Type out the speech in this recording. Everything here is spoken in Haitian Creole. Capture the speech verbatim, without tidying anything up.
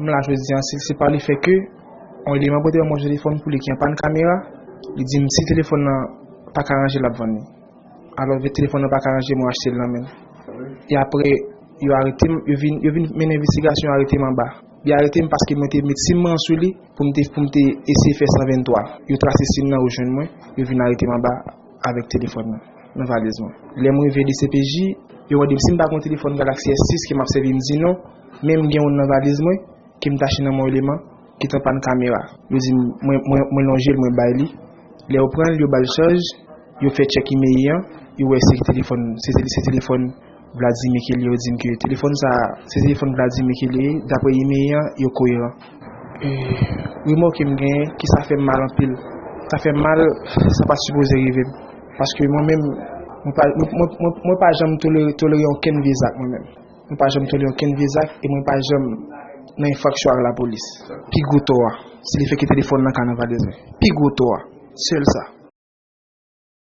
M la jodi an, si se pa le fè ke yon eleman pote ban mwen yon telefòn pou li ki an pàn kamera, li di m si telefòn nan pa ka ranje, l ap vann li. Alò, vin telefòn nan pa ka ranje, mwen achte l nan men l. E apre, yo arete m, yo vin, yo vin mennen envestigasyon, yo arete m anba. Yo arete m paske mwen te met sim mwen sou li pou m te, pou m te eseye fè san venntwa. Yo trase sim nan, yo jwenn mwen, yo vin arete m anba avèk telefòn nan, nan valiz mwen. Lè m rive D C P J, yo mande m si m pa gen yon telefòn Galaxy S sis ke m ap sèvi, m di non, men m gen youn nan valiz mwen, ke m tache nan men yon eleman, ki te an pàn kamera. Yo di m, mwen, mwen, mwen lonje l, mwen bay li. Lè yo pran l, yo ba l chaj, yo fè tchèk imeye an, yo wè se telefòn, se, se, se telefòn Vladimir ke li ye, yo di m ke telefòn sa, se telefòn Vladimir ke li ye, daprè imeye an, yo koyeran. E, rimò ke m genyen, ki sa fè m mal anpil. Sa fè m mal, sa pa t sipoze rive m. Paske mwen menm, mwen pa, mwen, mwen, mwen, mwen pa janm tolere, tolere okenn vye zak mwen menm. Mwen pa janm tolere okenn vye zak e mwen pa janm nan enfraksyon ak lapolis. Pi gwo tò a, se lefètke telefòn nan ka nan valiz mwen. Pi gwo tò a, sèl sa.